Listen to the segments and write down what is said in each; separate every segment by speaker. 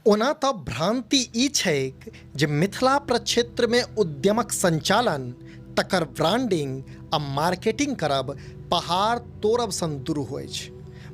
Speaker 1: ओना तऽ भ्रान्ति ई छैक जे मिथिला प्रक्षेत्रमे उद्यमक संचालन, तकर ब्रांडिंग आ मार्केटिंग करब पहाड़ तोड़ब सन दुरूह अछि।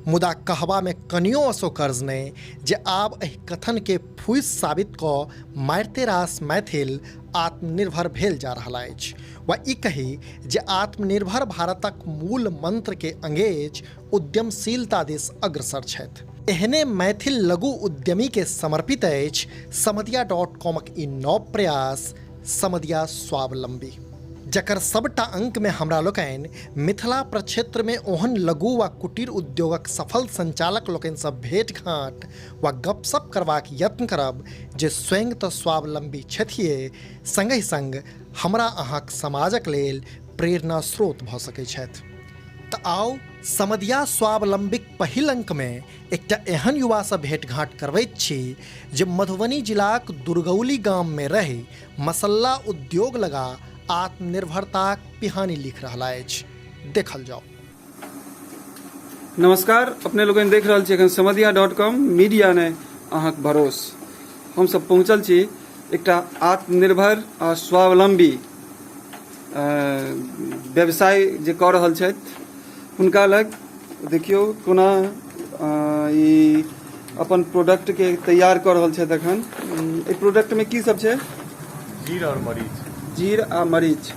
Speaker 1: मुदा कहबामे कनियो असोकर्ज नहि जे आब एहि कथनकेँ फूसि साबित कऽ मारिते रास मैथिल आत्मनिर्भर भेल जा रहल अछि वा ई कही जे आत्मनिर्भर भारतक मूल मंत्रकेँ अंगेज उद्यमशीलता दिस अग्रसर छथि। एहने मैथिल लघु उद्यमी के समर्पित अछि समदिया डॉट कॉमक ई नव प्रयास समदिया स्वावलंबी, जकर सबटा अंक में हमरा लोकनि मिथिला प्रक्षेत्र में ओहन लघु वा कुटीर उद्योगक सफल संचालक लोकनि सँ भेंट-घांट वा गपशप करबाक यत्न करब जे स्वयं तऽ स्वावलंबी छथिये संगहि संग हमरा अहाँक समाजक लेल प्रेरणा स्रोत भऽ सकैत छथि। तऽ आउ समदिया स्वावलम्बीक पहिल अंकमे एकटा एहन युवासँ भेंटघांट करबैत छी जे मधुबनी जिलाक दुर्गौली गाममे रहि मसल्ला उद्योग लगा आत्मनिर्भरताक पिहानी लिख रहल अछि। देखल जाउ।
Speaker 2: नमस्कार, अपने लोकनि देख रहल छी एखन समदिया डॉट कॉम मीडिया ने अहाँक भरोस। हमसब पहुँचल छी एकटा आत्मनिर्भर आ स्वावलम्बी व्यवसाय जे कऽ रहल छथि हुनका लग। देखियौ कोना ई अपन प्रोडक्टके तैयार कऽ रहल छथि एखन। एहि प्रोडक्टमे की सब छै?
Speaker 3: जीर आओर मरीच।
Speaker 2: जीर आ मरीच।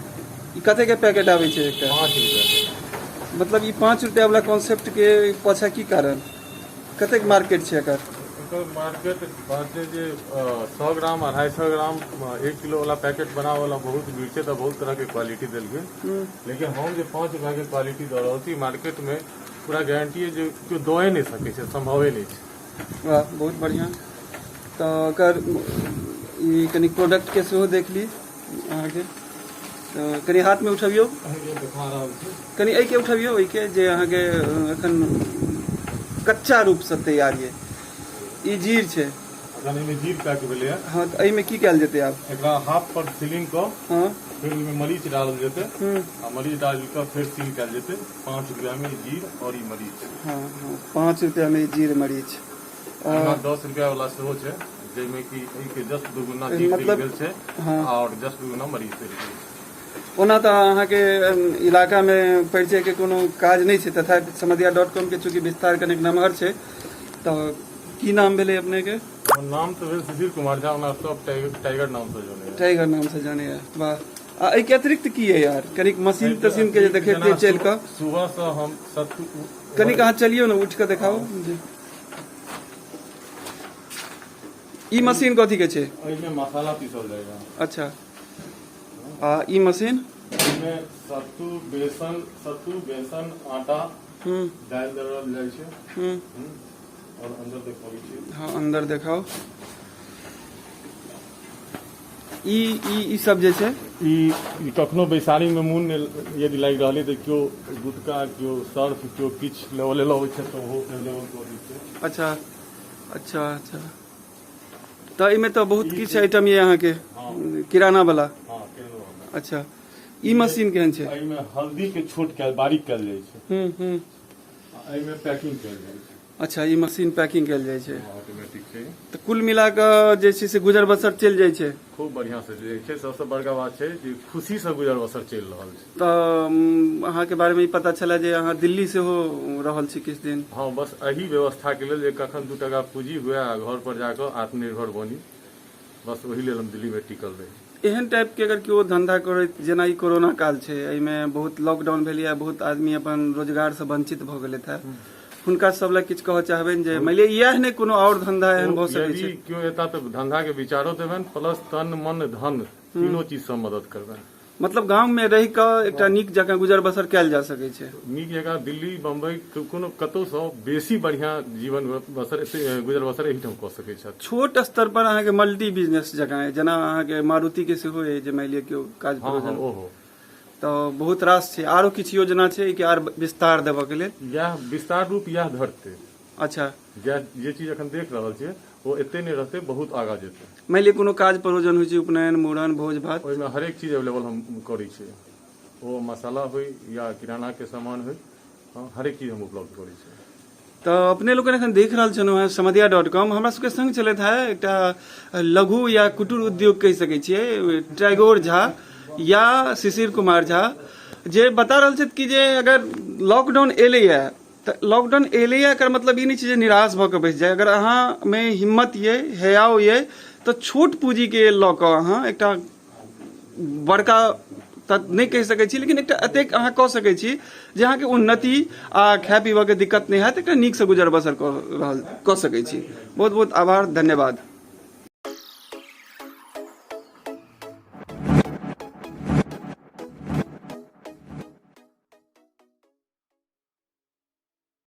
Speaker 2: ई कतेके पैकेट आबै छै एकटा?
Speaker 3: 5 रुपया।
Speaker 2: मतलब ई 5 रुपया वाला कॉन्सेप्टके पाछा की कारण? कतेक मार्केट छै एकर?
Speaker 3: एकर मार्केट बात छै जे 100 ग्राम 250 ग्राम 1 किलो वाला पैकेट बनाबऽ वाला बहुत भीड़ छै, तऽ बहुत तरह के क्वालिटी देल गेल, लेकिन हम जे 5 रुपया के क्वालिटी दऽ रहल छी मार्केट में पूरा गारंटी है जे केओ दए नहि सकै छै, संभवे नहि छै।
Speaker 2: वाह, बहुत बढ़िया। तऽ एकर ई कनि प्रोडक्ट के सेहो देख ली अहाँके, तऽ कनि हाथ में उठबियौ,
Speaker 3: देखा रहल छी।
Speaker 2: कनि एहिके उठबियौ, एहिके जे अहाँके एखन कच्चा रूपसँ तैयार यऽ। ई जीर छै।
Speaker 3: एखन एहिमे जीर पैक भेलैए।
Speaker 2: हँ, तऽ एहिमे की कयल जेतै आब?
Speaker 3: एकरा हाफ पर सीलिंग कऽ फिर ओहिमे मरीच डालल जेतै आ मरीच डालि कऽ फेर सील कयल जेतै। 5 रुपैआमे ई जीर आओर ई मरीच।
Speaker 2: हँ हँ, 5 रुपैआमे ई जीर मरीच।
Speaker 3: एहिमे 10 रुपैआ वाला सेहो छै, जाहिमे कि एहिके जस्ट दुगुना जीर देल
Speaker 2: मतलब
Speaker 3: गेल छै आओर जस्ट दुगुना मरीच देल गेल छै।
Speaker 2: ओना तऽ अहाँके इलाकामे परिचयके कोनो काज नहि छै, तथापि समदिया डॉट कॉमके चूँकि विस्तार कनेक नमहर छै, तऽ की नाम भेलै अपनेके?
Speaker 3: हमर नाम तऽ भेल सुशील कुमार झा, ओना सब टाइगर नामसँ जानैए।
Speaker 2: टाइगर नामसँ जानैए, वाह। आ एहिके अतिरिक्त की यऽ यार? कनिक मशीन तशीनके जे देखैतियै चलि कऽ।
Speaker 3: सुबहसँ हम सत्तू।
Speaker 2: कनिक अहाँ चलियौ ने, उठि कऽ देखाउ। ई मशीन कथी के छै?
Speaker 3: एहिमे मसाला पीसल जाइए।
Speaker 2: अच्छा, आ ई मशीन?
Speaker 3: एहिमे सत्तू बेसन, सत्तू बेसन आटा दालि दरल जाइ छै। और अंदर देखाबै छी।
Speaker 2: हँ, अंदर देखाउ। ई ई ई सब जे छै
Speaker 3: ई कखनो बैसारी में मोन नहि यदि लागि रहल तऽ केओ गुटका, केओ सर्फ, केओ किछु लेबऽ लेल अबै छै तऽ ओहो अवेलेबल कऽ दै छै।
Speaker 2: अच्छा अच्छा अच्छा, तऽ एहिमे तऽ बहुत किछु आइटम यऽ अहाँके किराना वाला।
Speaker 3: हँ, किराना वाला।
Speaker 2: अच्छा, ई मशीन केहन छै?
Speaker 3: एहिमे हल्दी के छोट कयल बारीक कयल जाइ छै। आ एहिमे पैकिंग कयल जाइ छै।
Speaker 2: अच्छा, ई मशीन पैकिंग कयल जाइ छै।
Speaker 3: ऑटोमेटिक छै।
Speaker 2: तऽ कुल मिला कऽ जे छै से गुजर बसर चलि जाइ छै।
Speaker 3: खूब बढ़िआँ से चलि जाइ छै। सबसँ बड़का बात छै जे खुशीसँ गुजर बसर चलि रहल छै।
Speaker 2: तऽ अहाँके बारेमे ई पता छलए जे अहाँ दिल्ली सेहो रहल छी किछु दिन।
Speaker 3: हँ, बस एही व्यवस्थाके लेल जे कखन 2 टाका पूँजी हुए आ घर पर जाकऽ आत्मनिर्भर बनी, बस ओही लेल हम दिल्लीमे टिकल रही।
Speaker 2: एहन टाइपके अगर केओ धन्धा करैत, जेना ई कोरोना काल छै, एहिमे बहुत लॉकडाउन भेलैए, बहुत आदमी अपन रोजगारसँ वंचित भऽ गेलथि हेँ, हुनका सब लए किछु कहऽ चाहबनि जे मानि लिअ इएह नहि कोनो आओर धन्धा एहन भऽ सकै
Speaker 3: छै? यदि केओ एता तऽ धन्धाके विचारो देबनि, प्लस तन मन धन तीनो चीजसँ मदद करबनि।
Speaker 2: मतलब गाममे रहि कऽ एकटा नीक जकाँ गुजर बसर कयल जा सकै छै।
Speaker 3: नीक जकाँ दिल्ली बम्बई कोनो कतहुसँ बेसी बढ़िआँ जीवन बसर गुजर बसर एहिठाम कऽ सकै छथि।
Speaker 2: छोट स्तर पर अहाँके मल्टी बिजनेस जकाँ अइ, जेना अहाँके मारुतिके सेहो अइ जे मानि लिअ केओ काज
Speaker 3: हँ, ओहो
Speaker 2: तऽ बहुत रास छै। आरो किछु योजना छै एहिके आर विस्तार देबऽके लेल?
Speaker 3: इएह विस्तार रूप इएह धरतै।
Speaker 2: अच्छा।
Speaker 3: जे चीज एखन देख रहल छियै ओ एते नहि रहतै, बहुत आगाँ जेतै।
Speaker 2: मानि लिअ कोनो काज परोजन होइ छै, उपनयन, मूड़न, भोज भात,
Speaker 3: ओहिमे हरेक चीज अवेलेबल हम करै छियै। ओ मसाला होइ या किरानाके सामान होइ, हँ, हरेक चीज हम उपलब्ध करै छियै।
Speaker 2: तऽ अपने लोकनि एखन देख रहल छलहुँ हेँ समदिया डॉट कॉम। हमरा सबके संग चलैत है एकटा लघु या कुटीर उद्योग कहि सकै छियै, टैगोर झा या शिशिर कुमार झा, जे बता रहल छथि कि जे अगर लॉकडाउन एलैए तऽ लॉकडाउन एलैए एकर मतलब ई नहि छै जे निराश भऽ कऽ बैस जाय। अगर अहाँमे हिम्मत ये, हेयाव ये, तऽ छोट पूँजीके लऽ कऽ अहाँ एकटा बड़का तऽ नहि कहि सकै छी, लेकिन एकटा एतेक अहाँ कऽ सकै छी जे अहाँके उन्नति आ खाय पीबऽके दिक्कत नहि हैत, एकटा नीकसँ गुजर बसर कऽ रहल कऽ सकै छी। बहुत बहुत आभार, धन्यवाद।